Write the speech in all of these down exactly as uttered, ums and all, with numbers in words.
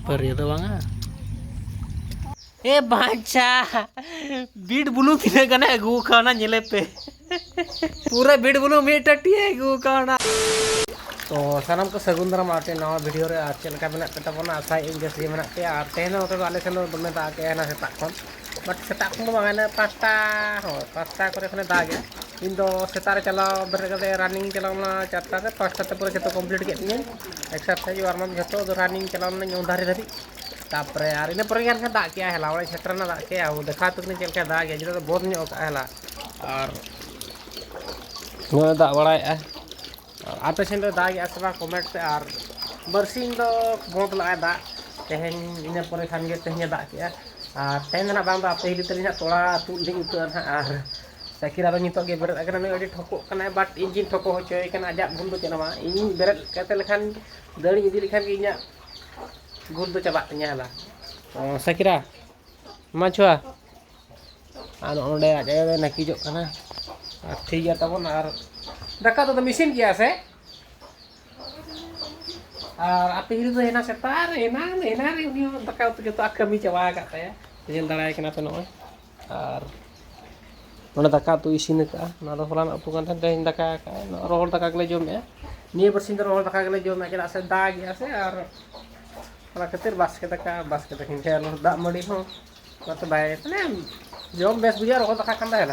ᱯᱟᱹᱨᱤᱭᱟᱹ ᱫᱚ ᱵᱟᱝᱟ᱾ ᱮ ᱵᱟᱧᱪᱟ, ᱵᱤᱴ ᱵᱩᱞᱩᱝ ᱛᱤᱱᱟᱹᱜ ᱜᱟᱱᱮ ᱟᱹᱜᱩ ᱠᱟᱣᱱᱟ ᱧᱮᱞᱮ ᱯᱮ᱾ ᱯᱩᱨᱟᱹ ᱵᱤᱴ ᱵᱩᱞᱩᱝ ᱢᱤᱫ ᱴᱟᱹᱴᱤᱭᱮ ᱟᱹᱜᱩ ᱠᱟᱣᱱᱟ᱾ ᱛᱚ ᱥᱟᱱᱟᱢ ᱠᱚ ᱥᱟᱹᱜᱩᱱ ᱫᱟᱨᱟᱢ ᱟᱨ ᱱᱟᱣᱟ ᱵᱷᱤᱰᱤᱭᱳ ᱨᱮ᱾ ᱟᱨ ᱪᱮᱫ ᱞᱮᱠᱟ ᱢᱮᱱᱟᱜ ᱯᱮ ᱛᱟᱵᱚᱱᱟ? ᱟᱥᱟᱭᱮᱫ ᱟᱹᱧ ᱵᱮᱥ ᱜᱮ ᱢᱮᱱᱟᱜ ᱯᱮᱭᱟ᱾ ᱟᱨ ᱛᱮᱦᱮᱧ ᱫᱚ ᱱᱚᱛᱮ ᱫᱚ ᱟᱞᱮ ᱥᱮᱱ ᱫᱚ ᱫᱚᱢᱮ ᱫᱟᱜ ᱠᱮᱜᱼᱟᱭ ᱮᱱᱟ ᱥᱮᱛᱟᱜ ᱠᱷᱚᱱ᱾ ᱵᱟᱴ ᱥᱮᱛᱟᱜ ᱠᱷᱚᱱ ᱫᱚ ᱵᱟᱝ, ᱮᱱᱟ ᱯᱟᱸᱪᱴᱟ, ᱦᱳᱭ ᱯᱟᱸᱪᱴᱟ ᱠᱚᱨᱮ ᱠᱷᱚᱱᱮ ᱫᱟᱜᱮᱜᱼᱟ᱾ ᱤᱧ ᱫᱚ ᱥᱮᱛᱟᱜ ᱨᱮ ᱪᱟᱞᱟᱣ ᱵᱮᱨᱮᱫ ᱠᱟᱛᱮ ᱨᱟᱱᱤᱝ ᱪᱟᱞᱟᱣ ᱞᱮᱱᱟ ᱪᱟᱨᱴᱟ ᱨᱮ, ᱯᱟᱸᱪᱴᱟ ᱛᱮ ᱯᱩᱨᱟᱹ ᱡᱚᱛᱚ ᱠᱚᱢᱯᱞᱤᱴ ᱠᱮᱫ ᱛᱤᱧᱟᱹ, ᱮᱠᱥᱟᱨᱥᱟᱭᱤᱡᱽ ᱣᱟᱨᱢ ᱟᱯ ᱡᱚᱛᱚ᱾ ᱟᱫᱚ ᱨᱟᱱᱤᱝ ᱪᱟᱞᱟᱣ ᱞᱮᱱᱟᱹᱧ ᱩᱱ ᱫᱷᱟᱨᱮ ᱫᱷᱟᱹᱵᱤᱡ᱾ ᱛᱟᱯᱚᱨᱮ ᱟᱨ ᱤᱱᱟᱹ ᱯᱚᱨᱮ ᱜᱮ ᱟᱨᱠᱷᱟᱱ ᱫᱟᱜ ᱠᱮᱜᱼᱟ, ᱦᱮᱞᱟ ᱚᱲᱟᱜ ᱥᱮᱴᱮᱨ ᱮᱱᱟ, ᱫᱟᱜ ᱠᱮᱜᱼᱟ᱾ ᱟᱵᱚ ᱫᱮᱠᱷᱟᱣ ᱟᱯᱮ ᱠᱟᱹᱱᱟᱹᱧ ᱪᱮᱫ ᱞᱮᱠᱟ ᱫᱟᱜ ᱜᱮᱭᱟ, ᱡᱮᱛᱮ ᱫᱚ ᱵᱚᱱᱫ ᱧᱚᱜ ᱠᱟᱜᱼᱟ ᱦᱮᱞᱟ᱾ ᱟᱨ ᱱᱚᱜᱼᱚᱭ ᱫᱟᱜ ᱵᱟᱲᱟᱭᱮᱜᱼᱟ᱾ ᱟᱨ ᱟᱯᱮ ᱥᱮᱱ ᱫᱚ ᱫᱟᱜᱮᱜᱼᱟ ᱥᱮ ᱵᱟᱝ ᱠᱚᱢᱮᱱᱴ ᱯᱮ᱾ ᱟᱨ ᱵᱟᱨᱥᱤᱧ ᱫᱚ ᱵᱚᱱᱫ ᱞᱟᱜᱼᱟᱭ ᱫᱟᱜ, ᱛᱮᱦᱮᱧ ᱤᱱᱟᱹ ᱯᱚᱨᱮ ᱠᱷᱟᱱ ᱜᱮ ᱛᱮᱦᱮᱧᱮ ᱫᱟᱜ ᱠᱮᱜᱼᱟ᱾ ᱟᱨ ᱛᱮᱦᱮᱧ ᱫᱚ ᱱᱟᱜ ᱵᱟᱝ ᱫᱚ ᱟᱯᱮ ᱦᱤᱨᱤ ᱛᱟᱹᱞᱤᱧ ᱦᱟᱸᱜ ᱛᱚᱲᱟ ᱛᱩᱫ ᱞᱤᱧ ᱩᱛᱟᱹᱨᱟ ᱱᱟᱜ᱾ ᱟᱨ ᱥᱟᱠᱤᱨᱟ ᱫᱚ ᱱᱤᱛᱚᱜ ᱜᱮ ᱵᱮᱨᱮᱫ ᱟᱠᱟᱱᱟ, ᱱᱩᱭ ᱟᱹᱰᱤ ᱴᱷᱚᱠᱚᱜ ᱠᱟᱱᱟᱭ, ᱵᱟᱴ ᱤᱧ ᱜᱤᱧ ᱴᱷᱚᱠᱚ ᱦᱚᱪᱚᱭᱮ ᱠᱟᱱᱟ᱾ ᱟᱡᱟᱜ ᱵᱷᱩᱞ ᱫᱚ ᱪᱮᱫ ᱦᱚᱸ ᱵᱟᱝ, ᱤᱧ ᱵᱮᱨᱮᱫ ᱠᱟᱛᱮ ᱞᱮᱠᱷᱟᱱ ᱫᱟᱹᱲᱤᱧ ᱤᱫᱤ ᱞᱮᱠᱷᱟᱱ ᱜᱮ ᱤᱧᱟᱹᱜ ᱜᱩᱞ ᱫᱚ ᱪᱟᱵᱟᱜ ᱛᱤᱧᱟ ᱦᱟᱞᱟ᱾ ᱚ, ᱥᱟᱠᱤᱨᱟ, ᱢᱟ ᱪᱷᱩᱣᱟ᱾ ᱟᱨ ᱱᱚᱜᱼᱚ ᱱᱚᱰᱮ ᱟᱡ ᱟᱭᱳ ᱫᱚᱭ ᱱᱟᱹᱠᱤᱡᱚᱜ ᱠᱟᱱᱟ᱾ ᱟᱨ ᱴᱷᱤᱠ ᱜᱮᱭᱟ ᱛᱟᱵᱚᱱ᱾ ᱟᱨ ᱫᱟᱠᱟ ᱫᱚ ᱤᱥᱤᱱ ᱜᱮᱭᱟ ᱥᱮ? ᱟᱨ ᱟᱯᱮ ᱦᱤᱨᱤ ᱫᱚ ᱦᱮᱱᱟ ᱥᱮᱛᱟᱜ ᱨᱮ, ᱮᱱᱟᱝ ᱨᱮ, ᱮᱱᱟᱝ ᱨᱮ ᱩᱱᱤ ᱦᱚᱸ ᱫᱟᱠᱟ ᱩᱛᱩ ᱡᱚᱛᱚᱣᱟᱜ ᱠᱟᱹᱢᱤ ᱪᱟᱵᱟ ᱟᱠᱟᱫ ᱛᱟᱭᱟ᱾ ᱧᱮᱞ ᱫᱟᱲᱮᱭᱟᱭ ᱠᱟᱱᱟ ᱯᱮ ᱱᱚᱜᱼᱚᱭ᱾ ᱟᱨ ᱱᱚᱰᱮ ᱫᱟᱠᱟ ᱩᱛᱩ ᱤᱥᱤᱱ ᱟᱠᱟᱫᱼᱟ᱾ ᱱᱚᱣᱟ ᱫᱚ ᱦᱚᱞᱟᱱᱟᱜ ᱩᱛᱩ ᱠᱟᱱ ᱛᱟᱦᱮᱸᱫ, ᱛᱮᱦᱮᱧ ᱫᱟᱠᱟ ᱟᱠᱟᱫᱼᱟ᱾ ᱱᱚᱣᱟ ᱨᱚᱦᱚᱲ ᱫᱟᱠᱟ ᱜᱮᱞᱮ ᱡᱚᱢᱮᱫᱼᱟ᱾ ᱱᱤᱭᱟᱹ ᱵᱟᱨᱥᱤᱧ ᱫᱚ ᱨᱚᱦᱚᱲ ᱫᱟᱠᱟ ᱜᱮᱞᱮ ᱡᱚᱢᱮᱫᱼᱟ, ᱪᱮᱫᱟᱜ ᱥᱮ ᱫᱟᱜᱮᱜᱼᱟ ᱥᱮ, ᱟᱨ ᱚᱱᱟ ᱠᱷᱟᱹᱛᱤᱨ ᱵᱟᱥᱠᱮ ᱫᱟᱠᱟ, ᱵᱟᱥᱠᱮ ᱫᱟᱠᱟᱧ ᱞᱟᱹᱭᱟ, ᱫᱟᱜ ᱢᱟᱹᱰᱤ ᱦᱚᱸ ᱚᱱᱟᱛᱮ ᱵᱟᱭ, ᱢᱟᱱᱮ, ᱡᱚᱢ ᱵᱮᱥ ᱵᱩᱡᱷᱟᱹᱜᱼᱟ ᱨᱚᱦᱚᱲ ᱫᱟᱠᱟ ᱠᱷᱟᱱ ᱫᱚ ᱦᱮᱸ᱾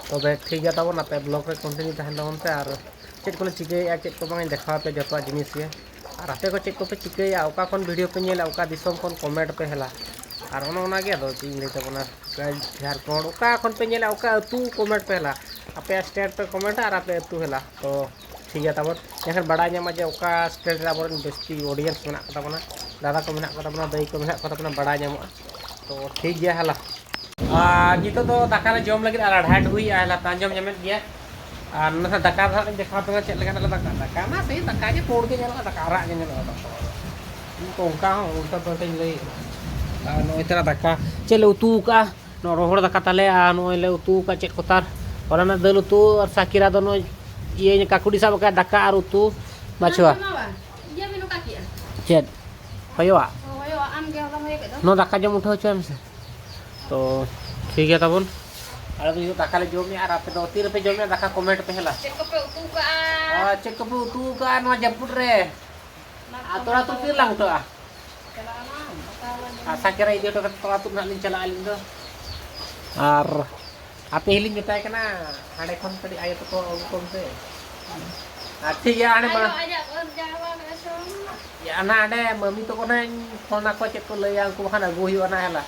ᱛᱚᱵᱮ ᱴᱷᱤᱠ ᱜᱮᱭᱟ ᱛᱟᱵᱚᱱ, ᱟᱯᱮ ᱵᱞᱚᱜ ᱨᱮ ᱠᱚᱱᱴᱤᱱᱤᱭᱩ ᱛᱟᱦᱮᱱ ᱛᱟᱵᱚᱱ ᱯᱮ᱾ ᱟᱨ ᱪᱮᱫ ᱠᱚᱞᱮ ᱪᱤᱠᱟᱹᱭᱮᱫᱼᱟ, ᱪᱮᱫ ᱠᱚ ᱵᱟᱝ, ᱤᱧ ᱫᱮᱠᱷᱟᱣ ᱟᱯᱮ ᱡᱚᱛᱚᱣᱟᱜ ᱡᱤᱱᱤᱥ ᱜᱮ᱾ ᱟᱨ ᱟᱯᱮ ᱠᱚ ᱪᱮᱫ ᱠᱚᱯᱮ ᱪᱤᱠᱟᱹᱭᱟ, ᱚᱠᱟ ᱠᱷᱚᱱ ᱵᱷᱤᱰᱤᱭᱳ ᱯᱮ ᱧᱮᱞᱟ, ᱚᱠᱟ ᱫᱤᱥᱚᱢ ᱠᱷᱚᱱ ᱠᱚᱢᱮᱱᱴ ᱯᱮ ᱦᱮᱞᱟ᱾ ᱟᱨ ᱚᱱᱮ ᱚᱱᱟᱜᱮ ᱟᱫᱚ ᱪᱮᱫ ᱤᱧ ᱞᱟᱹᱭ ᱛᱟᱵᱚᱱᱟ, ᱡᱷᱟᱲᱠᱷᱚᱸᱰ ᱚᱠᱟ ᱠᱷᱚᱱ ᱯᱮ ᱧᱮᱞᱟ, ᱚᱠᱟ ᱟᱹᱛᱩ ᱠᱚᱢᱮᱱᱴ ᱯᱮ ᱦᱮᱞᱟ᱾ ᱟᱯᱮᱭᱟᱜ ᱥᱴᱮᱴ ᱯᱮ ᱠᱚᱢᱮᱱᱴᱟ ᱟᱨ ᱟᱯᱮ ᱟᱹᱛᱩ ᱦᱮᱞᱟ᱾ ᱛᱚ ᱴᱷᱤᱠ ᱜᱮᱭᱟ ᱛᱟᱵᱚᱱ, ᱮᱱᱠᱷᱟᱱ ᱵᱟᱲᱟᱭ ᱧᱟᱢᱟ ᱡᱮ ᱚᱠᱟ ᱥᱴᱮᱴ ᱨᱮ ᱟᱵᱚᱨᱮᱱ ᱡᱟᱹᱥᱛᱤ ᱚᱰᱤᱭᱮᱱᱥ ᱢᱮᱱᱟᱜ ᱠᱚ ᱛᱟᱵᱚᱱᱟ, ᱫᱟᱫᱟ ᱠᱚ ᱢᱮᱱᱟᱜ ᱠᱚ ᱛᱟᱵᱚᱱᱟ, ᱫᱟᱹᱭ ᱠᱚ ᱢᱮᱱᱟᱜ ᱠᱚ ᱛᱟᱵᱚᱱᱟ, ᱵᱟᱲᱟᱭ ᱧᱟᱢᱚᱜᱼᱟ᱾ ᱛᱚ ᱴᱷᱤᱠ ᱜᱮᱭᱟ ᱦᱟᱞᱟ᱾ ᱟᱨ ᱱᱤᱛᱚᱜ ᱫᱚ ᱫᱟᱠᱟ ᱞᱮ ᱡᱚᱢ ᱞᱟᱹᱜᱤᱫ ᱟᱨ ᱟᱲᱦᱟᱴ ᱦᱩᱭᱩᱜᱼᱟ ᱦᱟᱞᱟ, ᱯᱮ ᱟᱸᱡᱚᱢ ᱧᱟᱢᱮᱫ ᱜᱮᱭᱟ᱾ ᱟᱨ ᱱᱚᱰᱮ ᱫᱟᱠᱟ ᱫᱚ ᱦᱟᱸᱜ ᱞᱤᱧ ᱫᱮᱠᱷᱟᱣ ᱟᱯᱮ ᱠᱟᱱᱟ ᱪᱮᱫ ᱞᱮᱠᱟᱱᱟᱜ ᱞᱮ ᱫᱟᱠᱟ, ᱫᱟᱠᱟ ᱢᱟ ᱥᱮᱭ ᱫᱟᱠᱟ ᱜᱮ ᱯᱩᱸᱰ ᱜᱮ ᱧᱮᱞᱚᱜᱼᱟ, ᱫᱟᱠᱟ ᱟᱨᱟᱜ ᱜᱮ ᱧᱮᱞᱚᱜᱼᱟ ᱫᱟᱠᱟ᱾ ᱤᱧ ᱛᱚ ᱚᱱᱠᱟ ᱦᱚᱸ ᱩᱞᱴᱟᱹ ᱯᱟᱞᱴᱟᱧ ᱞᱟᱹᱭᱮᱫᱼᱟ᱾ ᱟᱨ ᱱᱚᱜᱼᱚᱭ ᱛᱚᱨᱟ ᱫᱟᱠᱟ ᱪᱮᱫ ᱞᱮ ᱩᱛᱩ ᱟᱠᱟᱜᱼᱟ, ᱱᱚᱣᱟ ᱨᱚᱦᱚᱲ ᱫᱟᱠᱟ ᱛᱟᱞᱮ᱾ ᱟᱨ ᱱᱚᱜᱼᱚᱭ ᱞᱮ ᱩᱛᱩ ᱟᱠᱟᱫ ᱪᱮᱫ ᱠᱚ ᱛᱟᱨ, ᱦᱚᱞᱟᱱᱟᱜ ᱫᱟᱹᱞ ᱩᱛᱩ᱾ ᱟᱨ ᱥᱟᱠᱤᱨᱟ ᱫᱚ ᱱᱚᱜᱼᱚᱭ ᱤᱭᱟᱹ ᱠᱟᱠᱩᱲᱤ ᱥᱟᱵ ᱟᱠᱟᱫ ᱫᱟᱠᱟ ᱟᱨ ᱩᱛᱩ᱾ ᱢᱟ ᱪᱷᱩᱣᱟ᱾ ᱪᱮᱫ? ᱦᱩᱭᱩᱜᱼᱟ᱾ ᱦᱳᱭ, ᱟᱢ ᱜᱮ ᱦᱚᱞᱚᱝ ᱦᱩᱭ ᱠᱮᱫ ᱫᱚ᱾ ᱱᱚᱣᱟ ᱫᱟᱠᱟ ᱡᱚᱢ ᱩᱴᱷᱟᱹᱣ ᱦᱚᱪᱚᱭᱮᱢ ᱥᱮ᱾ ᱛᱚ, ᱴᱷᱤᱠ ᱜᱮᱭᱟ ᱛᱟᱵᱚᱱ᱾ ᱟᱞᱮ ᱫᱚ ᱱᱤᱛᱚᱜ ᱫᱟᱠᱟ ᱞᱮ ᱡᱚᱢᱮᱜᱼᱟ ᱟᱨ ᱟᱯᱮ ᱫᱚ ᱛᱤ ᱨᱮᱯᱮ ᱡᱚᱢᱮᱜᱼᱟ ᱫᱟᱠᱟ? ᱠᱚᱢᱮᱱᱴ ᱯᱮ ᱦᱮᱞᱟ᱾ ᱪᱮᱫ ᱠᱚᱯᱮ ᱩᱛᱩ ᱠᱟᱜᱼᱟ? ᱟᱨ ᱪᱮᱫ ᱠᱚᱯᱮ ᱩᱛᱩ ᱠᱟᱜᱼᱟ ᱱᱚᱣᱟ ᱡᱟᱹᱯᱩᱫ ᱨᱮ? ᱟᱨ ᱛᱚᱲᱟ ᱛᱩᱫ ᱛᱤ ᱨᱮᱞᱟᱝ ᱩᱴᱷᱟᱹᱜᱼᱟ? ᱪᱟᱞᱟᱜᱼᱟ ᱱᱟᱝ, ᱫᱟᱠᱟ ᱦᱚᱞᱚᱝ ᱡᱚᱢ᱾ ᱟᱥᱟ ᱠᱮᱨᱟ ᱤᱫᱤ ᱦᱚᱴᱚ ᱠᱟᱛᱮ ᱛᱚᱲᱟ ᱛᱩᱫ ᱱᱟᱦᱟᱜ ᱞᱤᱧ ᱪᱟᱞᱟᱜᱼᱟ ᱟᱹᱞᱤᱧ ᱫᱚ᱾ ᱟᱨ ᱟᱯᱮ ᱦᱚᱸᱞᱤᱧ ᱢᱮᱛᱟᱭ ᱠᱟᱱᱟ, ᱦᱟᱸᱰᱮ ᱠᱷᱚᱱ ᱠᱟᱹᱴᱤᱡ ᱟᱭᱳ ᱛᱟᱠᱚ ᱟᱹᱜᱩ ᱠᱚᱢ ᱯᱮ᱾ ᱟᱨ ᱴᱷᱤᱠ ᱜᱮᱭᱟ, ᱦᱟᱸᱰᱮ ᱢᱟ᱾ ᱟᱭᱳ ᱟᱡᱟᱜ ᱜᱷᱚᱨ ᱡᱟᱶᱟᱭ ᱠᱟᱱᱟ ᱥᱮ ᱵᱟᱝ? ᱭᱟ, ᱚᱱᱟ ᱦᱟᱸᱰᱮ ᱢᱟᱹᱢᱤ ᱛᱟᱠᱚ ᱱᱟᱦᱟᱜ ᱤᱧ ᱯᱷᱳᱱ ᱟᱠᱚᱣᱟ, ᱪᱮᱫ ᱠᱚ ᱞᱟᱹᱭᱟ, ᱩᱱᱠᱩ ᱵᱟᱠᱷᱟᱱ ᱟᱹᱜᱩ ᱦᱩᱭᱩᱜᱼᱟ ᱱᱟᱦᱟᱜ, ᱦᱮᱞᱟ᱾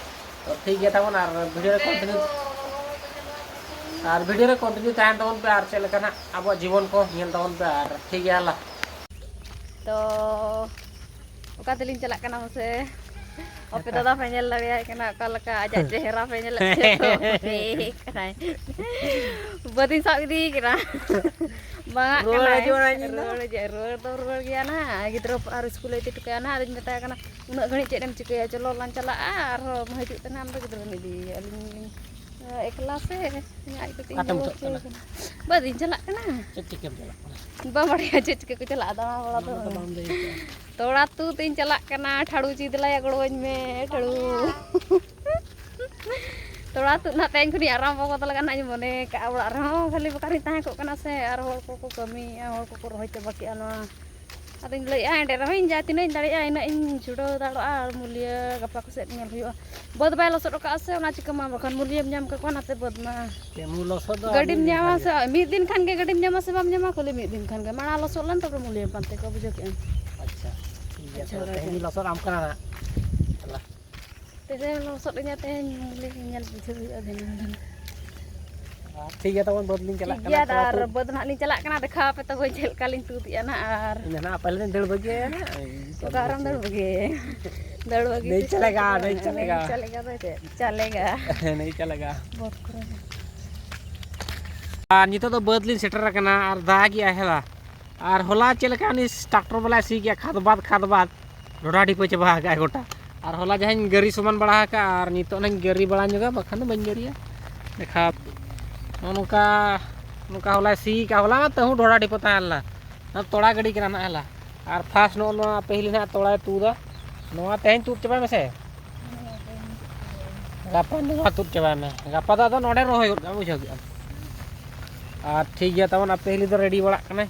ᱛᱚ, ᱴᱷᱤᱠ ᱜᱮᱭᱟ ᱛᱟᱵᱚᱱ, ᱟᱨ ᱵᱷᱤᱰᱤᱭᱳ ᱨᱮ ᱚᱸᱰᱮ ᱠᱚᱱᱴᱤᱱᱤᱭᱩ, ᱠᱚ ᱨᱚᱦᱚᱲ ᱠᱟᱛᱮ ᱱᱚᱣᱟ ᱠᱚ ᱟᱨ ᱵᱷᱤᱰᱤᱭᱳ ᱨᱮ ᱠᱚᱱᱴᱤᱱᱤᱭᱩ ᱛᱟᱦᱮᱱ ᱛᱟᱵᱚᱱ ᱯᱮ, ᱟᱨ ᱪᱮᱫ ᱞᱮᱠᱟ ᱱᱟᱦᱟᱜ ᱟᱵᱚᱣᱟᱜ ᱡᱤᱵᱚᱱ ᱠᱚ ᱧᱮᱞ ᱛᱟᱵᱚᱱ ᱯᱮ, ᱟᱨ ᱴᱷᱤᱠ ᱜᱮᱭᱟ, ᱦᱮᱞᱟ᱾ ᱛᱚ, ᱚᱠᱟ ᱛᱮᱞᱤᱧ ᱪᱟᱞᱟᱜ ᱠᱟᱱᱟ ᱢᱟᱥᱮ? ᱟᱯᱮ ᱫᱟᱫᱟ ᱯᱮ ᱧᱮᱞ ᱫᱟᱲᱮᱭᱟᱭ ᱠᱟᱱᱟ ᱚᱠᱟ ᱞᱮᱠᱟ ᱟᱡᱟᱜ ᱪᱮᱦᱨᱟ ᱯᱮ ᱧᱮᱞᱮᱫ ᱛᱟᱭᱟ ᱛᱚ᱾ ᱦᱮᱡ ᱠᱟᱱᱟᱭ᱾ ᱵᱟᱹᱫᱤᱧ ᱥᱟᱵ ᱤᱫᱤᱭᱮ ᱠᱟᱱᱟ᱾ ᱵᱟᱝᱟᱜ ᱨᱩᱣᱟᱹᱲ ᱠᱟᱱᱟᱭ᱾ ᱦᱤᱡᱩᱜᱼᱟ ᱤᱧ ᱫᱚ᱾ ᱨᱩᱣᱟᱹᱲ ᱦᱤᱡᱩᱜᱼᱟ, ᱨᱩᱣᱟᱹᱲ ᱫᱚ ᱨᱩᱣᱟᱹᱲ ᱜᱮᱭᱟ ᱱᱟᱦᱟᱜ᱾ ᱜᱤᱫᱽᱨᱟᱹ ᱟᱨ ᱥᱠᱩᱞᱮ ᱤᱫᱤ ᱦᱚᱴᱚ ᱠᱟᱭᱟ ᱱᱟᱦᱟᱜ᱾ ᱟᱫᱚᱧ ᱢᱮᱛᱟᱭ ᱠᱟᱱᱟ, "ᱩᱱᱟᱹᱜ ᱜᱷᱟᱹᱲᱤᱡ ᱪᱮᱫ ᱮᱢ ᱪᱤᱠᱟᱹᱭᱟ? ᱪᱚᱞᱚ ᱞᱟᱝ ᱪᱟᱞᱟᱜᱼᱟ, ᱟᱨᱦᱚᱸ ᱦᱤᱡᱩᱜ ᱛᱮ ᱱᱟᱦᱟᱜ ᱟᱢ ᱫᱚ ᱜᱤᱫᱽᱨᱟᱹᱢ ᱤᱫᱤᱭᱮᱭᱟ?" ᱟᱹᱞᱤᱧ ᱞᱤᱧ, ᱮᱠᱞᱟ ᱥᱮ ᱟᱡ ᱠᱟᱹᱴᱤᱡ ᱤᱧ ᱚᱠᱟᱛᱮᱢ ᱵᱟᱹᱦᱩ ᱩᱴᱷᱟᱹᱜ ᱦᱚᱪᱚᱭᱮ ᱠᱟᱱᱟ? ᱠᱟᱱᱟ᱾ ᱵᱟᱹᱫᱤᱧ ᱪᱟᱞᱟᱜ ᱠᱟᱱᱟ᱾ ᱪᱮᱫ ᱪᱤᱠᱟᱹᱢ ᱪᱟᱞᱟᱜ ᱠᱟᱱᱟ? ᱵᱟᱢ ᱵᱟᱲᱟᱭᱟ ᱪᱮᱫ ᱪᱤᱠᱟᱹ ᱠᱚ ᱪᱟᱞᱟᱜᱼᱟ ᱫᱟᱬᱟ ᱵᱟᱲᱟ ᱫᱚ? ᱚᱱᱟ ᱢᱟᱛᱚ ᱵᱟᱢ ᱞᱟᱹᱭ ᱠᱟᱜᱼᱟ᱾ ᱛᱚᱲᱟ ᱛᱩᱫ ᱤᱧ ᱪᱟᱞᱟᱜ ᱠᱟᱱᱟ, ᱴᱷᱟᱲᱩ ᱪᱤᱫ ᱞᱟᱭᱟ, ᱜᱚᱲᱚᱣᱟᱹᱧ ᱢᱮ, ᱴᱷᱟᱲᱩ᱾ ᱛᱚᱲᱟ ᱛᱩᱫ ᱱᱟᱦᱟᱜ ᱛᱮᱦᱮᱧ ᱠᱷᱚᱱᱤᱧ ᱟᱨᱟᱢᱵᱚ ᱜᱚᱫ ᱞᱮᱠᱟ ᱱᱟᱦᱟᱜ ᱤᱧ ᱢᱚᱱᱮ ᱠᱟᱜᱼᱟ᱾ ᱚᱲᱟᱜ ᱨᱮᱦᱚᱸ ᱠᱷᱟᱹᱞᱤ ᱵᱮᱠᱟᱨᱤᱧ ᱛᱟᱦᱮᱸ ᱠᱚᱜ ᱠᱟᱱᱟ ᱥᱮ, ᱟᱨ ᱦᱚᱲ ᱠᱚᱠᱚ ᱠᱟᱹᱢᱤᱭᱮᱫᱼᱟ, ᱦᱚᱲ ᱠᱚᱠᱚ ᱨᱚᱦᱚᱭ ᱪᱟᱵᱟ ᱠᱮᱜᱼᱟ ᱱᱚᱣᱟ᱾ ᱟᱫᱚᱧ ᱞᱟᱹᱭᱮᱫᱼᱟ, ᱮᱸᱰᱮ ᱨᱮᱦᱚᱸ ᱤᱧ ᱡᱟᱦᱟᱸ ᱛᱤᱱᱟᱹᱜ ᱤᱧ ᱫᱟᱲᱮᱭᱟᱜᱼᱟ, ᱤᱱᱟᱹᱜ ᱤᱧ ᱪᱷᱩᱴᱟᱹᱣ ᱫᱟᱲᱮᱭᱟᱜᱼᱟ᱾ ᱟᱨ ᱢᱩᱞᱤᱭᱟᱹ ᱜᱟᱯᱟ ᱠᱚ ᱥᱮᱫ ᱧᱮᱞ ᱦᱩᱭᱩᱜᱼᱟ᱾ ᱵᱟᱹᱫᱽ ᱵᱟᱭ ᱞᱚᱥᱚᱫ ᱟᱠᱟᱫᱼᱟ ᱥᱮ, ᱚᱱᱟ ᱪᱤᱠᱟᱹ ᱢᱟ ᱵᱟᱠᱷᱟᱱ ᱢᱩᱞᱤᱭᱟᱹᱢ ᱧᱟᱢ ᱠᱟᱠᱚᱣᱟ ᱱᱟᱛᱮ ᱵᱟᱹᱫᱽ ᱢᱟ᱾ ᱪᱮᱫ ᱮᱢ ᱞᱚᱥᱚᱫᱟ? ᱜᱟᱹᱰᱤᱢ ᱢᱤᱫ ᱫᱤᱱ ᱧᱟᱢᱟ ᱠᱷᱟᱱ ᱥᱮ ᱜᱮ᱾ ᱢᱤᱫ ᱫᱤᱱ ᱠᱷᱟᱱ ᱜᱮ ᱜᱟᱹᱰᱤᱢ ᱧᱟᱢᱟ ᱥᱮ ᱵᱟᱢ ᱧᱟᱢᱟ, ᱠᱷᱟᱹᱞᱤ ᱢᱤᱫ ᱫᱤᱱ ᱠᱷᱟᱱ ᱜᱮ᱾ ᱢᱟᱲᱟᱝ ᱞᱚᱥᱚᱫ ᱞᱮᱱ, ᱛᱟᱨᱯᱚᱨᱮ ᱢᱩᱞᱤᱭᱟᱹᱢ ᱯᱟᱱᱛᱮ ᱠᱚᱣᱟ, ᱵᱩᱡᱷᱟᱹᱣ ᱠᱮᱜᱼᱟᱢ᱾ ᱟᱪᱪᱷᱟ, ᱴᱷᱤᱠ ᱜᱮᱭᱟ, ᱟᱪᱪᱷᱟ, ᱛᱚᱵᱮ ᱛᱮᱦᱮᱧ ᱜᱮ ᱞᱚᱥᱚᱫ ᱟᱢ ᱠᱟᱱᱟ ᱱᱟᱜ᱾ ᱪᱟᱞᱟᱜ᱾ ᱛᱮᱦᱮᱧ ᱞᱚᱥᱚᱫ ᱤᱧᱟ, ᱛᱮᱦᱮᱧ ᱢᱩᱞᱤ ᱧᱮᱞ ᱵᱩᱡᱷᱟᱹᱣ ᱦᱩᱭᱩᱜᱼᱟ ᱫᱤᱱᱟᱹᱢ ᱫᱤᱱ᱾ ᱟᱨ ᱴᱷᱤᱠ ᱜᱮᱭᱟ, ᱛᱟᱵᱚᱱ ᱵᱟᱹᱫᱽ ᱞᱤᱧ ᱪᱟᱞᱟᱜ ᱴᱷᱤᱠ ᱠᱟᱱᱟ, ᱜᱮᱭᱟ, ᱛᱚᱲᱟ ᱟᱨ ᱛᱩᱫ᱾ ᱵᱟᱹᱫᱽ ᱱᱟᱦᱟᱜ ᱞᱤᱧ ᱪᱟᱞᱟᱜ ᱠᱟᱱᱟ, ᱫᱮᱠᱷᱟᱣ ᱟᱯᱮ ᱛᱟᱵᱚ ᱪᱮᱫ ᱞᱮᱠᱟ ᱞᱤᱧ ᱛᱩᱫ ᱮᱜᱼᱟ ᱱᱟᱦᱟᱜ᱾ ᱟᱨ ᱤᱧ ᱫᱚ ᱱᱟᱦᱟᱜ ᱯᱟᱹᱦᱤᱞ ᱫᱚᱧ ᱫᱟᱹᱲ ᱵᱟᱹᱜᱤᱭᱟ ᱱᱟᱦᱟᱜ᱾ ᱚᱠᱟᱨᱮᱢ ᱫᱟᱹᱲ ᱵᱟᱹᱜᱤ? ᱫᱟᱹᱲ ᱵᱟᱹᱜᱤ ᱱᱤᱡ ᱥᱤᱥᱴᱮᱢ ᱪᱟᱞᱮᱜᱟ, ᱠᱚᱫᱚ ᱱᱤᱡ ᱵᱟᱹᱱᱩᱜᱼᱟ᱾ ᱪᱟᱞᱮᱜᱟ᱾ ᱱᱤᱡ ᱪᱟᱞᱮᱜᱟ ᱫᱚ ᱪᱮᱫ? ᱪᱟᱞᱮᱜᱟ᱾ ᱱᱤᱡ ᱪᱟᱞᱮᱜᱟ᱾ ᱵᱚᱦᱚᱛ ᱠᱚᱨᱮ᱾ ᱟᱨ ᱱᱤᱛᱚᱜ ᱫᱚ ᱵᱟᱹᱫᱽ ᱞᱤᱧ ᱥᱮᱴᱮᱨ ᱟᱠᱟᱱᱟ ᱟᱨ ᱫᱟᱜᱮᱜᱼᱟᱭ ᱦᱮᱞᱟ᱾ ᱟᱨ ᱦᱚᱞᱟ ᱪᱮᱫ ᱞᱮᱠᱟ ᱩᱱᱤ ᱴᱨᱟᱠᱴᱚᱨ ᱵᱟᱞᱟᱭ ᱥᱤ ᱠᱮᱜᱼᱟ, ᱠᱷᱟᱫᱽ ᱵᱟᱫᱽ ᱠᱷᱟᱫᱽ ᱵᱟᱫᱽ ᱰᱷᱚᱰᱟ ᱰᱷᱤᱯᱟᱹ ᱪᱟᱵᱟ ᱟᱠᱟᱫᱼᱟᱭ ᱜᱚᱴᱟ᱾ ᱟᱨ ᱦᱚᱞᱟ ᱡᱟᱦᱟᱸᱧ ᱜᱟᱹᱨᱤ ᱥᱚᱢᱟᱱ ᱵᱟᱲᱟ ᱟᱠᱟᱫᱼᱟ, ᱟᱨ ᱱᱤᱛᱚᱜ ᱱᱟᱧ ᱜᱟᱹᱨᱤ ᱵᱟᱲᱟ ᱧᱚᱜᱟ, ᱵᱟᱠᱷᱟᱱ ᱫᱚ ᱵᱟᱹᱧ ᱜᱟᱹᱨᱤᱭᱟ᱾ ᱫᱮᱠᱷᱟᱣ ᱱᱚᱜᱼᱚ ᱱᱚᱝᱠᱟ, ᱱᱚᱝᱠᱟ ᱦᱚᱞᱟᱭ ᱥᱤ ᱠᱟᱜᱼᱟ᱾ ᱦᱚᱞᱟ ᱢᱟ ᱛᱟᱹᱦᱩ ᱰᱷᱚᱰᱟ ᱰᱷᱤᱯᱟᱹ ᱛᱟᱦᱮᱸ ᱞᱮᱱᱟ, ᱚᱱᱟ ᱛᱚᱲᱟ ᱜᱟᱹᱰᱤ ᱠᱟᱱᱟ ᱱᱟᱜ ᱦᱚᱞᱟ᱾ ᱟᱨ ᱯᱷᱟᱥᱴ ᱱᱚᱜᱼᱚ ᱱᱚᱣᱟ ᱯᱟᱹᱦᱤᱞ ᱱᱟᱜ ᱛᱚᱲᱟᱭ ᱛᱩᱫᱟ, ᱱᱚᱣᱟ ᱛᱮᱦᱮᱧ ᱛᱩᱫ ᱪᱟᱵᱟᱭ ᱢᱮᱥᱮ᱾ ᱜᱟᱯᱟ ᱱᱚᱣᱟ ᱛᱩᱫ ᱪᱟᱵᱟᱭ ᱢᱮ, ᱜᱟᱯᱟ ᱫᱚ ᱟᱫᱚ ᱱᱚᱰᱮ ᱨᱚᱦᱚᱭ ᱜᱚᱫ ᱠᱟᱜᱼᱟ, ᱵᱩᱡᱷᱟᱹᱣ ᱠᱮᱫᱟᱢ᱾ ᱟᱨ ᱴᱷᱤᱠ ᱜᱮᱭᱟ ᱛᱟᱵᱚᱱ, ᱟᱯᱮ ᱦᱤᱞᱤ ᱫᱚ ᱨᱮᱰᱤ ᱵᱟᱲᱟᱜ ᱠᱟᱱᱟᱭ᱾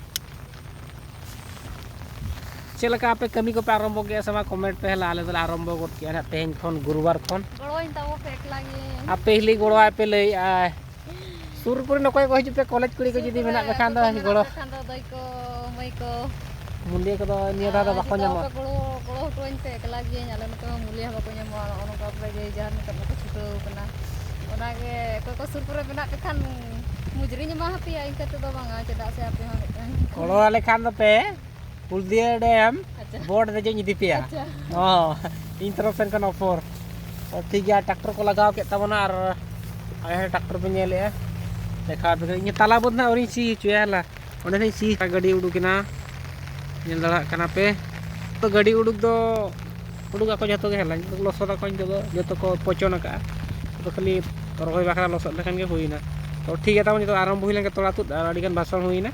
ᱪᱮᱫ ᱞᱮᱠᱟ ᱟᱯᱮ ᱠᱟᱹᱢᱤ ᱠᱚᱯᱮ ᱟᱨᱚᱢᱵᱚ ᱠᱮᱫᱼᱟ ᱥᱮ ᱵᱟᱝ, ᱠᱚᱢᱮᱱᱴ ᱯᱮ ᱦᱮᱞᱟ᱾ ᱟᱞᱮ ᱫᱚᱞᱮ ᱟᱨᱚᱢᱵᱚ ᱜᱚᱫ ᱠᱮᱫᱼᱟ ᱱᱟᱦᱟᱜ ᱛᱮᱦᱮᱧ ᱠᱷᱚᱱ, ᱜᱩᱨᱩᱵᱟᱨ ᱠᱷᱚᱱ᱾ ᱜᱚᱲᱚᱣᱟᱹᱧ ᱛᱟᱵᱚ ᱯᱮ ᱮᱠᱞᱟ ᱜᱮ᱾ ᱟᱯᱮ ᱦᱤᱞᱤ ᱜᱚᱲᱚᱣᱟᱭ ᱯᱮ ᱞᱟᱹᱭᱮᱫᱼᱟᱭ᱾ ᱥᱩᱨ ᱠᱚᱨᱮᱱ ᱚᱠᱚᱭ ᱠᱚ ᱦᱤᱡᱩᱜ ᱯᱮ, ᱠᱚᱞᱮᱡᱽ ᱠᱩᱲᱤ ᱠᱚ ᱥᱩᱨ ᱡᱩᱫᱤ ᱠᱚᱨᱮ ᱢᱮᱱᱟᱜ ᱯᱮ ᱠᱷᱟᱱ ᱫᱚ ᱚᱠᱚᱭ ᱠᱚ ᱜᱚᱲᱚ᱾ ᱢᱮᱱᱟᱜ ᱯᱮ ᱠᱷᱟᱱ ᱫᱚ ᱫᱟᱹᱭ ᱠᱚ, ᱢᱟᱹᱭ ᱠᱚ᱾ ᱢᱩᱞᱤᱭᱟᱹ ᱠᱚᱫᱚ ᱱᱤᱭᱟᱹ ᱫᱷᱟᱣ ᱫᱚ ᱟᱨ ᱵᱟᱠᱚ ᱡᱚᱛᱚ ᱧᱟᱢᱚᱜᱼᱟ᱾ ᱠᱚ ᱜᱚᱲᱚ, ᱜᱚᱲᱚ ᱦᱚᱴᱚᱣᱟᱹᱧ ᱯᱮ, ᱮᱠᱞᱟ ᱜᱤᱭᱟᱹᱧ, ᱟᱞᱮ ᱱᱚᱛᱮ ᱢᱟ ᱢᱩᱞᱤᱭᱟᱹ ᱦᱚᱸ ᱵᱟᱠᱚ ᱧᱟᱢᱚᱜᱼᱟ᱾ ᱱᱚᱜᱼᱚ ᱱᱚᱝᱠᱟ ᱯᱮ ᱡᱮ ᱡᱟᱦᱟᱸ ᱱᱤᱛᱚᱜ ᱢᱟᱠᱚ ᱪᱷᱩᱴᱟᱹᱣ ᱠᱟᱱᱟ᱾ ᱚᱱᱟᱜᱮ ᱚᱠᱚᱭ ᱠᱚ ᱥᱩᱨ ᱠᱚᱨᱮ ᱢᱮᱱᱟᱜ ᱯᱮ ᱠᱷᱟᱱ ᱢᱩᱡᱽᱨᱤᱧ ᱮᱢᱟ ᱦᱟᱯᱮᱭᱟ, ᱤᱱᱠᱟᱹ ᱛᱮᱫᱚ ᱵᱟᱝᱟ, ᱪᱮᱫᱟᱜ ᱥᱮ ᱟᱯᱮ ᱦᱚᱸ ᱢᱤᱫᱴᱟᱝ ᱜᱚᱲᱚ ᱟᱞᱮ ᱠᱷᱟᱱ ᱫᱚᱯᱮ ᱠᱩᱞᱫᱤᱭᱟᱹ ᱰᱮᱢ ᱟᱪᱪᱷᱟ᱾ ᱵᱳᱴ ᱫᱮᱡᱚᱜ ᱤᱧ ᱤᱫᱤ ᱯᱮᱭᱟ᱾ ᱟᱪᱪᱷᱟ᱾ ᱦᱚᱸ, ᱤᱧ ᱛᱚᱨᱚᱯ ᱥᱮᱱ ᱠᱷᱚᱱ ᱚᱯᱷᱚᱨ᱾ ᱛᱚ ᱴᱷᱤᱠ ᱜᱮᱭᱟ, ᱴᱨᱟᱠᱴᱚᱨ ᱠᱚ ᱞᱟᱜᱟᱣ ᱠᱮᱫ ᱛᱟᱵᱚᱱᱟ ᱟᱨ ᱟᱞᱮ ᱦᱚᱸ ᱴᱨᱟᱠᱴᱚᱨ ᱯᱮ ᱧᱮᱞᱮᱫᱼᱟ, ᱫᱮᱠᱷᱟᱣ ᱟᱯᱮ ᱠᱟᱹᱱᱟᱹᱧ᱾ ᱤᱧ ᱛᱟᱞᱟ ᱵᱟᱹᱫᱽ ᱱᱟᱦᱟᱜ ᱟᱹᱣᱨᱤᱧ ᱥᱤ ᱦᱚᱪᱚᱭᱟ ᱦᱮᱞᱟ, ᱚᱸᱰᱮ ᱱᱟᱦᱟᱜ ᱤᱧ ᱥᱤ ᱜᱟᱹᱰᱤ ᱩᱰᱩᱠ ᱮᱱᱟ, ᱧᱮᱞ ᱫᱟᱲᱮᱭᱟᱜ ᱠᱟᱱᱟ ᱯᱮ᱾ ᱛᱚ ᱜᱟᱹᱰᱤ ᱩᱰᱩᱠ ᱫᱚ ᱩᱰᱩᱠ ᱟᱠᱚ ᱡᱚᱛᱚ ᱜᱮ ᱦᱮᱞᱟ, ᱞᱚᱥᱚᱫ ᱟᱠᱚ ᱱᱤᱛᱚᱜ ᱫᱚ ᱡᱚᱛᱚ ᱠᱚ ᱯᱚᱪᱚᱱ ᱟᱠᱟᱜᱼᱟ᱾ ᱟᱫᱚ ᱠᱷᱟᱹᱞᱤ ᱨᱚᱦᱚᱭ ᱵᱟᱠᱷᱨᱟ ᱞᱚᱥᱚᱫ ᱞᱮᱠᱷᱟᱱ ᱜᱮ ᱦᱩᱭᱱᱟ᱾ ᱛᱚ ᱴᱷᱤᱠ ᱜᱮᱭᱟ ᱛᱟᱵᱚᱱ, ᱱᱤᱛᱚᱜ ᱟᱨᱟᱢᱵᱷᱚ ᱦᱩᱭ ᱞᱮᱱ ᱜᱮ ᱛᱚᱲᱟ ᱛᱩᱫ, ᱟᱨ ᱟᱹᱰᱤᱜᱟᱱ ᱵᱷᱟᱥᱚᱱ ᱦᱩᱭᱱᱟ᱾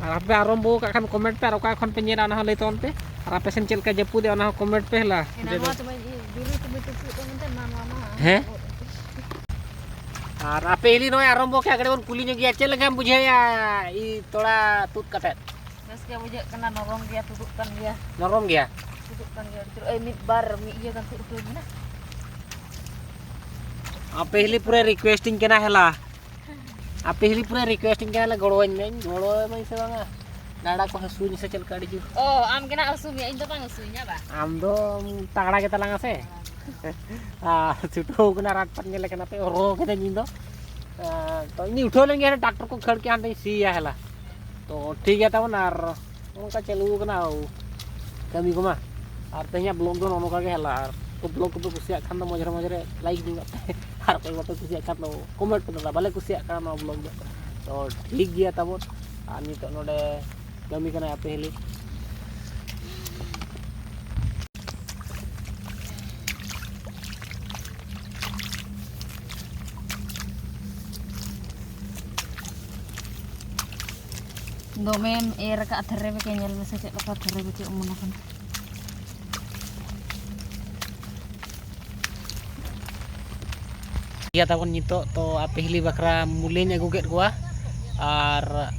ᱟᱨ ᱟᱯᱮ ᱟᱨᱟᱢᱵᱷᱚ ᱟᱠᱟᱫ ᱠᱷᱟᱱ ᱠᱚᱢᱮᱱᱴ ᱯᱮ, ᱟᱨ ᱚᱠᱟ ᱠᱷᱚᱱ ᱯᱮ ᱧᱮᱞᱟ ᱚᱱᱟ ᱦᱚᱸ ᱞᱟᱹᱭ ᱛᱟᱵᱚᱱ ᱯᱮ᱾ ᱟᱨ ᱟᱯᱮ ᱥᱮᱱ ᱪᱮᱫ ᱞᱮᱠᱟ ᱡᱟᱹᱯᱩᱫ ᱮᱫᱟ ᱚᱱᱟ ᱦᱚᱸ ᱠᱚᱢᱮᱱᱴ ᱯᱮ ᱦᱮᱞᱟ᱾ ᱮᱱᱟ ᱡᱮ ᱱᱚᱣᱟ ᱫᱚ ᱛᱚᱵᱮ ᱵᱤᱨᱩ ᱛᱚᱵᱮ ᱛᱩᱫ ᱠᱚ ᱢᱮᱱᱛᱮ ᱱᱟ ᱱᱚᱣᱟ ᱢᱟ᱾ ᱦᱮᱸ? ᱟᱨ ᱟᱯᱮ ᱦᱤᱞᱤ ᱱᱚᱜᱼᱚᱭ ᱟᱨᱟᱢᱵᱷᱚ ᱠᱮᱫ, ᱠᱟᱹᱴᱤᱡ ᱵᱚᱱ ᱠᱩᱞᱤ ᱧᱚᱜ ᱜᱮᱭᱟ, ᱪᱮᱫ ᱞᱮᱠᱟᱢ ᱵᱩᱡᱷᱟᱹᱣᱮᱫᱼᱟ ᱤ ᱛᱚᱲᱟ ᱛᱩᱫ ᱠᱟᱛᱮᱫ? ᱵᱮᱥ ᱜᱮ ᱵᱩᱡᱷᱟᱹᱜ ᱠᱟᱱᱟ, ᱱᱚᱨᱚᱢ ᱜᱮᱭᱟ, ᱛᱩᱫᱩᱜ ᱠᱟᱱ ᱜᱮᱭᱟ᱾ ᱱᱚᱨᱚᱢ ᱜᱮᱭᱟ? ᱛᱩᱫᱩᱜ ᱠᱟᱱ ᱜᱮᱭᱟ ᱟᱹᱰᱤ ᱡᱳᱨ᱾ ᱳᱭ ᱢᱤᱫ ᱵᱟᱨ ᱢᱤᱫ ᱤᱭᱟᱹ ᱜᱟᱱ ᱛᱩᱫ ᱦᱩᱭ ᱮᱱᱟ᱾ ᱟᱯᱮ ᱦᱤᱞᱤ ᱯᱩᱨᱟᱹ ᱨᱤᱠᱩᱭᱮᱥᱴ ᱤᱧ ᱠᱟᱱᱟ ᱦᱮᱞᱟ, ᱟᱯᱮ ᱦᱤᱞᱤ ᱯᱩᱨᱟᱹ ᱨᱤᱠᱩᱭᱮᱥᱴ ᱤᱧ ᱠᱟᱱᱟ ᱦᱮᱞᱟ, ᱜᱚᱲᱚᱣᱟᱹᱧ ᱢᱮ, ᱜᱚᱲᱚᱣᱟᱹᱧ ᱥᱮ ᱵᱟᱝᱟ? ᱰᱟᱸᱰᱟ ᱠᱚ ᱦᱟᱹᱥᱩᱧ ᱥᱮ ᱪᱮᱫ ᱞᱮᱠᱟ ᱟᱹᱰᱤ ᱡᱳᱨ᱾ ᱚ, ᱟᱢ ᱜᱮ ᱱᱟᱜ ᱦᱟᱹᱥᱩ ᱢᱮᱭᱟ, ᱤᱧ ᱫᱚ ᱵᱟᱝ ᱦᱟᱹᱥᱩᱧᱟ ᱵᱟ᱾ ᱟᱢ ᱫᱚ ᱛᱟᱜᱲᱟ ᱜᱮ ᱛᱟᱞᱟᱝᱟ ᱥᱮ᱾ ᱟᱨ ᱪᱷᱩᱴᱟᱹᱣ ᱠᱟᱱᱟ, ᱨᱟᱴ ᱯᱟᱴ ᱧᱮᱞᱮ ᱠᱟᱱᱟ ᱯᱮ, ᱦᱚᱨᱦᱚ ᱠᱟᱹᱫᱟᱹᱧ ᱤᱧ ᱫᱚ᱾ ᱟᱨ ᱛᱚ ᱤᱧ ᱩᱴᱷᱟᱹᱣ ᱞᱮᱱ ᱜᱮ, ᱦᱟᱱᱮ ᱴᱨᱟᱠᱴᱚᱨ ᱠᱚ ᱠᱷᱟᱹᱲ ᱠᱮᱜᱼᱟ, ᱦᱟᱱᱛᱮᱧ ᱥᱤᱭᱟ ᱦᱮᱞᱟ᱾ ᱛᱚ ᱴᱷᱤᱠ ᱜᱮᱭᱟ ᱛᱟᱵᱚᱱ, ᱟᱨ ᱱᱚᱝᱠᱟ ᱪᱟᱹᱞᱩ ᱠᱟᱱᱟ ᱠᱟᱹᱢᱤ ᱠᱚᱢᱟ᱾ ᱟᱨ ᱛᱮᱦᱮᱧᱟᱜ ᱵᱞᱚᱜ ᱫᱚ ᱱᱚᱜᱼᱚ ᱱᱚᱝᱠᱟ ᱜᱮ ᱦᱮᱞᱟ᱾ ᱟᱨ ᱵᱞᱚᱜ ᱠᱚᱯᱮ ᱠᱩᱥᱤᱭᱟᱜ ᱠᱷᱟᱱ ᱫᱚ ᱢᱚᱡᱽᱨᱮ ᱢᱚᱡᱽᱨᱮ ᱞᱟᱭᱤᱠ ᱧᱚᱜ ᱯᱮ, ᱟᱨ ᱚᱠᱚᱭ ᱵᱟᱯᱮ ᱠᱩᱥᱤᱭᱟᱜ ᱠᱷᱟᱱ ᱫᱚ ᱠᱚᱢᱮᱱᱴ ᱯᱮ, ᱫᱟᱫᱟ ᱵᱟᱞᱮ ᱠᱩᱥᱤᱭᱟᱜ ᱠᱟᱱᱟ ᱱᱚᱣᱟ ᱵᱞᱚᱜ ᱫᱚ᱾ ᱛᱚ ᱴᱷᱤᱠ ᱜᱮᱭᱟ ᱛᱟᱵᱚᱱ, ᱟᱨ ᱱᱤᱛᱚᱜ ᱱᱚᱰᱮ ᱠᱟᱹᱢᱤ ᱠᱟᱱᱟᱭ ᱟᱯᱮ ᱦᱤᱞᱤ᱾ ᱫᱚᱢᱮᱢ ᱮᱨ ᱟᱠᱟᱫ ᱛᱷᱟᱹᱨᱤ ᱨᱮᱜᱮ, ᱧᱮᱞ ᱢᱮᱥᱮ ᱪᱮᱫ ᱞᱮᱠᱟ ᱛᱷᱟᱹᱨᱤ ᱨᱮ ᱪᱮᱫ ᱚᱢᱚᱱ ᱟᱠᱟᱱᱟ᱾ ᱜᱮᱭᱟ ᱛᱟᱵᱚᱱ ᱱᱤᱛᱚᱜ᱾ ᱛᱚ ᱟᱯᱮ ᱦᱤᱞᱤ ᱵᱟᱠᱷᱨᱟ ᱢᱩᱞᱤᱧ ᱟᱹᱜᱩ ᱠᱮᱫ ᱠᱚᱣᱟ, ᱟᱨ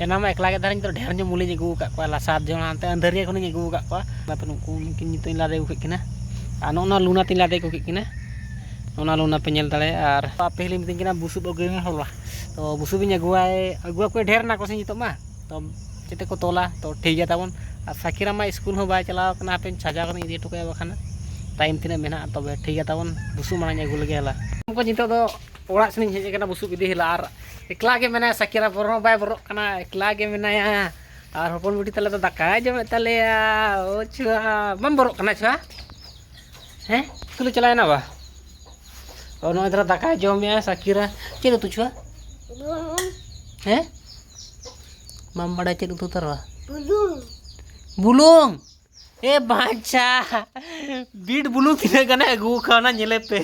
ᱮᱱᱟᱝ ᱢᱟ ᱮᱠᱞᱟ ᱜᱮ ᱛᱟᱦᱮᱸ, ᱱᱤᱛᱚᱜ ᱰᱷᱮᱨ ᱧᱚᱜ ᱢᱩᱞᱤᱧ ᱟᱹᱜᱩ ᱟᱠᱟᱫ ᱠᱚᱣᱟ᱾ ᱞᱟᱥᱟᱨ ᱡᱚᱱ ᱦᱟᱱᱛᱮ ᱟᱹᱱᱫᱷᱟᱹᱨᱤᱭᱟᱹ ᱠᱷᱚᱱᱤᱧ ᱟᱹᱜᱩ ᱟᱠᱟᱫ ᱠᱚᱣᱟ᱾ ᱚᱱᱟᱛᱮ ᱱᱩᱠᱩ ᱩᱱᱠᱤᱱ ᱱᱤᱛᱚᱜ ᱤᱧ ᱞᱟᱫᱮ ᱟᱹᱜᱩ ᱠᱮᱫ ᱠᱤᱱᱟ᱾ ᱟᱨ ᱱᱚᱜᱼᱚ ᱱᱚᱣᱟ ᱞᱩᱱᱟ ᱛᱤᱧ ᱞᱟᱫᱮ ᱟᱹᱜᱩ ᱠᱮᱫ ᱠᱤᱱᱟ᱾ ᱚᱱᱟ ᱞᱩᱱᱟ ᱯᱮ ᱧᱮᱞ ᱫᱟᱲᱮᱭᱟᱜᱼᱟ᱾ ᱟᱨ ᱟᱯᱮ ᱦᱤᱞᱤ ᱢᱤᱛᱟᱹᱧ ᱠᱟᱱᱟ ᱵᱩᱥᱩᱵ ᱟᱹᱜᱩᱭ ᱢᱮ ᱦᱚᱞᱟ᱾ ᱛᱚ ᱵᱩᱥᱩᱵ ᱤᱧ ᱟᱹᱜᱩᱣᱟᱭ, ᱟᱹᱜᱩᱣᱟᱠᱚ ᱰᱷᱮᱨ ᱮᱱᱟ ᱠᱚ ᱥᱮ ᱱᱤᱛᱚᱜ ᱢᱟ᱾ ᱛᱚ ᱪᱮᱫ ᱛᱮᱠᱚ ᱛᱚᱞᱟ? ᱛᱚ ᱴᱷᱤᱠ ᱜᱮᱭᱟ ᱛᱟᱵᱚᱱ᱾ ᱟᱨ ᱥᱟᱠᱤᱨᱟ ᱢᱟ ᱥᱠᱩᱞ ᱦᱚᱸ ᱵᱟᱭ ᱪᱟᱞᱟᱣ ᱠᱟᱱᱟ, ᱦᱟᱯᱮᱧ ᱪᱷᱟᱡᱟ ᱠᱟᱛᱮᱧ ᱤᱫᱤ ᱦᱚᱴᱚ ᱠᱟᱭᱟ ᱵᱟᱠᱷᱟᱱ᱾ ᱴᱟᱭᱤᱢ ᱛᱤᱱᱟᱹᱜ ᱢᱮᱱᱟᱜᱼᱟ? ᱛᱚᱵᱮ ᱴᱷᱤᱠ ᱜᱮᱭᱟ ᱛᱟᱵᱚᱱ, ᱵᱩᱥᱩᱵ ᱢᱟᱲᱟᱝ ᱤᱧ ᱟᱹᱜᱩ ᱞᱮᱜᱮ ᱦᱮᱞᱟ᱾ ᱩᱱᱠᱩ ᱱᱤᱛᱚᱜ ᱫᱚ ᱚᱲᱟᱜ ᱥᱮᱱᱤᱧ ᱦᱮᱡ ᱟᱠᱟᱱᱟ ᱵᱩᱥᱩᱵ ᱤᱫᱤ ᱦᱮᱞᱟ, ᱟᱨ ᱮᱠᱞᱟ ᱜᱮ ᱢᱮᱱᱟᱭᱟ ᱥᱟᱠᱤᱨᱟ, ᱵᱚᱨᱚ ᱦᱚᱸ ᱵᱟᱭ ᱵᱚᱨᱚᱜ ᱠᱟᱱᱟ, ᱮᱠᱞᱟ ᱜᱮ ᱢᱮᱱᱟᱭᱟ᱾ ᱟᱨ ᱦᱚᱯᱚᱱ ᱵᱤᱴᱤ ᱛᱟᱞᱮ ᱫᱚ ᱫᱟᱠᱟᱭ ᱡᱚᱢᱮᱫ ᱛᱟᱞᱮᱭᱟ᱾ ᱳ ᱪᱷᱩᱣᱟ, ᱵᱟᱢ ᱵᱚᱨᱚᱜ ᱠᱟᱱᱟ ᱪᱷᱩᱣᱟ? ᱦᱮᱸ, ᱥᱠᱩᱞᱮ ᱪᱟᱞᱟᱣᱮᱱᱟ ᱵᱟ? ᱳ, ᱱᱚᱜᱼᱚᱭ ᱫᱷᱟᱨᱟ ᱫᱟᱠᱟᱭ ᱡᱚᱢᱮᱫᱼᱟ ᱥᱟᱠᱤᱨᱟ᱾ ᱪᱮᱫ ᱩᱛᱩ ᱪᱷᱩᱣᱟ? ᱦᱮᱸ? ᱵᱟᱢ ᱵᱟᱲᱟᱭ ᱪᱮᱫ ᱩᱛᱩ ᱛᱟᱨᱟ? ᱵᱩᱞᱩᱝ᱾ ᱵᱩᱞᱩᱝ? ᱮ ᱵᱟᱧᱪᱟ, ᱵᱤᱴ ᱵᱩᱞᱩᱝ ᱛᱤᱱᱟᱹᱜ ᱜᱟᱱᱮ ᱟᱹᱜᱩ ᱠᱟᱣᱱᱟ ᱧᱮᱞᱮ ᱯᱮ᱾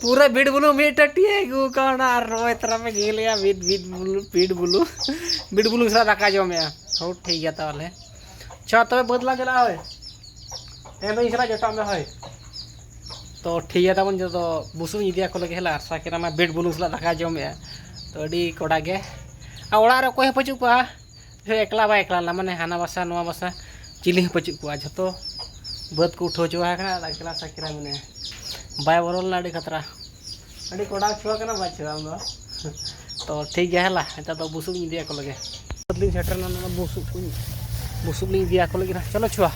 ᱯᱩᱨᱟᱹ ᱵᱤᱴ ᱵᱩᱞᱩᱝ ᱢᱤᱫ ᱴᱟᱹᱴᱤᱭᱮ ᱟᱹᱜᱩ ᱠᱟᱣᱱᱟ, ᱟᱨ ᱨᱚᱦᱚᱭ ᱛᱚᱨᱟ ᱯᱮ ᱧᱮᱞᱮᱭᱟ ᱵᱤᱴ, ᱵᱤᱴ ᱵᱩᱞᱩᱝ, ᱵᱤᱴ ᱵᱩᱞᱩᱝ᱾ ᱵᱤᱴ ᱵᱩᱞᱩᱝ ᱥᱟᱞᱟᱜ ᱫᱟᱠᱟ ᱡᱚᱢᱮᱜᱼᱟ᱾ ᱦᱳ, ᱴᱷᱤᱠ ᱜᱮᱭᱟ ᱛᱟᱦᱚᱞᱮ᱾ ᱟᱪᱪᱷᱟ, ᱛᱚᱵᱮ ᱵᱟᱹᱫᱽ ᱞᱟᱝ ᱪᱟᱞᱟᱜᱼᱟ, ᱦᱳᱭ᱾ ᱦᱮᱸ, ᱫᱚ ᱤᱧ ᱥᱟᱞᱟᱜ ᱡᱚᱴᱟᱜ ᱢᱮ, ᱦᱳᱭ᱾ ᱛᱚ ᱴᱷᱤᱠ ᱜᱮᱭᱟ ᱛᱟᱵᱚᱱ, ᱡᱚᱛᱚ ᱵᱩᱥᱩᱵ ᱤᱧ ᱤᱫᱤᱭᱟᱠᱚ ᱞᱟᱹᱜᱤᱫ ᱦᱮᱞᱟ, ᱟᱨ ᱥᱟᱠᱤᱨᱟ ᱢᱟ ᱵᱤᱴ ᱵᱩᱞᱩᱝ ᱥᱟᱞᱟᱜ ᱫᱟᱠᱟ ᱡᱚᱢᱮᱜᱼᱟ᱾ ᱛᱚ ᱟᱹᱰᱤ ᱠᱚᱰᱟ ᱜᱮ᱾ ᱟᱨ ᱚᱲᱟᱜ ᱨᱮ ᱚᱠᱚᱭ ᱦᱚᱸ ᱯᱟᱹᱪᱩᱜ ᱠᱚᱣᱟ᱾ ᱦᱮᱸ, ᱮᱠᱞᱟ ᱵᱟᱭ ᱮᱠᱞᱟ ᱞᱮᱱᱟ, ᱢᱟᱱᱮ ᱦᱟᱱᱟ ᱵᱟᱥᱟ ᱱᱚᱣᱟ ᱵᱟᱥᱟ ᱪᱤᱞᱤ ᱦᱚᱸ ᱯᱟᱹᱪᱩᱜ ᱠᱚᱣᱟ, ᱡᱷᱚᱛᱚ ᱵᱟᱹᱫᱽ ᱠᱚ ᱩᱴᱷᱟᱹᱣ ᱦᱚᱪᱚ ᱟᱠᱟᱱᱟ, ᱟᱨ ᱮᱠᱞᱟ ᱥᱟᱠᱤᱨᱟ ᱢᱮᱱᱟᱭᱟ᱾ ᱵᱟᱭ ᱵᱚᱞᱚ ᱞᱮᱱᱟ, ᱟᱹᱰᱤ ᱠᱷᱟᱛᱨᱟ, ᱟᱹᱰᱤ ᱠᱚᱰᱟ ᱪᱷᱩᱣᱟ ᱠᱟᱱᱟ ᱵᱟᱭ ᱪᱷᱩᱣᱟ ᱟᱢ ᱫᱚ᱾ ᱛᱚ ᱴᱷᱤᱠ ᱜᱮᱭᱟ ᱦᱮᱞᱟ, ᱱᱮᱛᱟᱨ ᱫᱚ ᱵᱩᱥᱩᱵ ᱤᱧ ᱤᱫᱤᱭᱟᱠᱚ ᱞᱟᱹᱜᱤᱫ᱾ ᱵᱟᱹᱫᱽ ᱞᱤᱧ ᱥᱮᱴᱮᱨ ᱮᱱᱟ, ᱱᱚᱣᱟ ᱵᱩᱥᱩᱵ ᱠᱚᱧ, ᱵᱩᱥᱩᱵ ᱞᱤᱧ ᱤᱫᱤᱭᱟᱠᱚ ᱞᱟᱹᱜᱤᱫ ᱦᱟᱸᱜ᱾ ᱪᱚᱞᱚ ᱪᱷᱩᱣᱟ,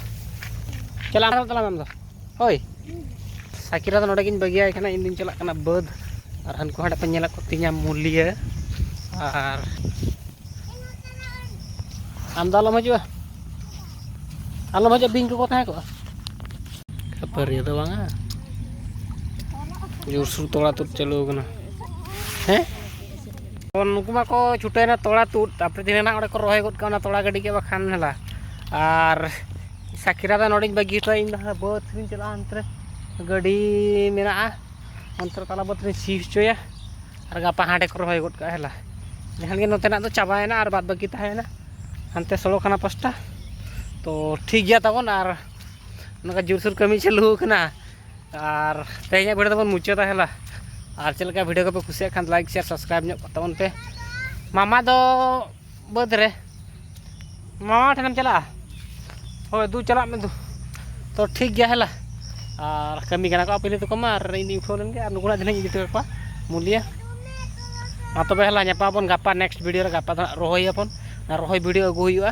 ᱪᱟᱞᱟᱜ ᱟᱢ ᱛᱟᱞᱟᱝ ᱟᱢ ᱫᱚ᱾ ᱦᱳᱭ, ᱥᱟᱠᱤᱨᱟ ᱫᱚ ᱱᱚᱰᱮ ᱜᱤᱧ ᱵᱟᱹᱜᱤᱭᱟᱭ ᱠᱟᱱᱟ, ᱤᱧ ᱫᱩᱧ ᱪᱟᱞᱟᱜ ᱠᱟᱱᱟ ᱵᱟᱹᱫᱽ᱾ ᱟᱨ ᱦᱟᱱᱠᱩ ᱦᱟᱸᱰᱮ ᱯᱮ ᱧᱮᱞᱮᱫ ᱠᱚ ᱛᱤᱧᱟ ᱢᱩᱞᱤᱭᱟᱹ᱾ ᱟᱨ ᱟᱢ ᱫᱚ ᱟᱞᱚᱢ ᱦᱤᱡᱩᱜᱼᱟ, ᱟᱞᱚᱢ ᱦᱤᱡᱩᱜᱼᱟ, ᱵᱤᱧ ᱠᱚᱠᱚ ᱛᱟᱦᱮᱸ ᱠᱚᱜᱼᱟ᱾ ᱠᱷᱟᱹᱯᱟᱹᱨᱤᱭᱟᱹ ᱫᱚ ᱵᱟᱝᱟ, ᱡᱳᱨᱥᱳᱨ ᱛᱚᱲᱟ ᱛᱩᱫ ᱪᱟᱹᱞᱩ ᱟᱠᱟᱱᱟ᱾ ᱦᱮᱸ, ᱛᱚ ᱱᱩᱠᱩ ᱢᱟᱠᱚ ᱪᱷᱩᱴᱟᱹᱣᱮᱱᱟ ᱛᱚᱲᱟ ᱛᱩᱫ, ᱛᱟᱨᱯᱚᱨᱮ ᱛᱤᱱᱟᱹᱜ ᱚᱸᱰᱮ ᱠᱚ ᱨᱚᱦᱚᱭ ᱜᱚᱫ ᱠᱟᱜᱼᱟ ᱚᱱᱟ ᱛᱚᱲᱟ ᱜᱟᱹᱰᱤ ᱜᱮ ᱵᱟᱠᱷᱟᱱ ᱦᱮᱞᱟ᱾ ᱟᱨ ᱥᱟᱠᱤᱨᱟ ᱫᱚ ᱱᱚᱰᱮᱧ ᱵᱟᱹᱜᱤ ᱦᱚᱴᱚᱭᱟ, ᱤᱧ ᱫᱚ ᱦᱟᱱᱟ ᱵᱟᱹᱫᱽ ᱨᱤᱧ ᱪᱟᱞᱟᱜᱼᱟ, ᱦᱟᱱᱛᱮ ᱨᱮ ᱜᱟᱹᱰᱤ ᱢᱮᱱᱟᱜᱼᱟ, ᱚᱱᱛᱮ ᱨᱮ ᱛᱟᱞᱟ ᱵᱟᱹᱫᱽ ᱨᱤᱧ ᱥᱤ ᱦᱚᱪᱚᱭᱟ᱾ ᱟᱨ ᱜᱟᱯᱟ ᱦᱟᱸᱰᱮ ᱠᱚ ᱨᱚᱦᱚᱭ ᱜᱚᱫ ᱠᱟᱜᱼᱟ ᱦᱮᱞᱟ᱾ ᱡᱟᱦᱟᱸ ᱜᱮ ᱱᱚᱛᱮᱱᱟᱜ ᱫᱚ ᱪᱟᱵᱟᱭᱮᱱᱟ ᱟᱨ ᱵᱟᱫ ᱵᱟᱹᱠᱤ ᱛᱟᱦᱮᱸᱭᱮᱱᱟ ᱦᱟᱱᱛᱮ ᱥᱚᱲᱚᱠ ᱦᱟᱱᱟ ᱯᱟᱥᱴᱟ᱾ ᱛᱚ ᱴᱷᱤᱠ ᱜᱮᱭᱟ ᱛᱟᱵᱚᱱ, ᱟᱨ ᱱᱚᱝᱠᱟ ᱡᱳᱨᱥᱳᱨ ᱠᱟᱹᱢᱤ ᱪᱟᱹᱞᱩ ᱟᱠᱟᱱᱟ᱾ ᱟᱨ ᱛᱮᱦᱮᱧᱟᱜ ᱵᱷᱤᱰᱤᱭᱳ ᱫᱚᱵᱚᱱ ᱢᱩᱪᱟᱹᱫᱟ ᱦᱮᱞᱟ᱾ ᱟᱨ ᱪᱮᱫ ᱞᱮᱠᱟ ᱵᱷᱤᱰᱤᱭᱳ ᱠᱚᱯᱮ ᱠᱩᱥᱤᱭᱟᱜ ᱠᱷᱟᱱ ᱞᱟᱭᱤᱠ ᱥᱮᱭᱟᱨ ᱥᱟᱵᱥᱠᱨᱟᱭᱤᱵᱽ ᱧᱚᱜ ᱠᱚᱜ ᱛᱟᱵᱚᱱ ᱯᱮ᱾ ᱢᱟᱢᱟ ᱫᱚ ᱵᱟᱹᱫᱽ ᱨᱮ, ᱢᱟᱢᱟ ᱴᱷᱮᱱᱮᱢ ᱪᱟᱞᱟᱜᱼᱟ? ᱦᱳᱭ ᱫᱩ, ᱪᱟᱞᱟᱜ ᱢᱮ ᱫᱩ᱾ ᱛᱚ ᱴᱷᱤᱠ ᱜᱮᱭᱟ ᱦᱮᱞᱟ᱾ ᱟᱨ ᱠᱟᱹᱢᱤ ᱠᱟᱱᱟ ᱠᱚ ᱟᱯᱮ ᱛᱟᱠᱚ ᱢᱟ, ᱟᱨ ᱤᱧ ᱩᱴᱷᱟᱹᱣ ᱞᱮᱱ ᱜᱮ ᱟᱨ ᱱᱩᱠᱩ ᱚᱲᱟᱜ ᱫᱷᱤᱱᱟᱹᱧ ᱤᱫᱤ ᱦᱚᱴᱚ ᱠᱟᱠᱚᱣᱟ ᱢᱩᱞᱤᱭᱟᱹ᱾ ᱢᱟ ᱛᱚᱵᱮ ᱦᱮᱞᱟ, ᱧᱟᱯᱟᱢ ᱟᱵᱚᱱ ᱜᱟᱯᱟ ᱱᱮᱠᱥᱴ ᱵᱷᱤᱰᱤᱭᱳ ᱨᱮ᱾ ᱜᱟᱯᱟ ᱫᱚ ᱦᱟᱸᱜ ᱨᱚᱦᱚᱭᱟᱵᱚᱱ, ᱟᱨ ᱨᱚᱦᱚᱭ ᱵᱷᱤᱰᱤᱭᱳ ᱟᱹᱜᱩ ᱦᱩᱭᱩᱜᱼᱟ᱾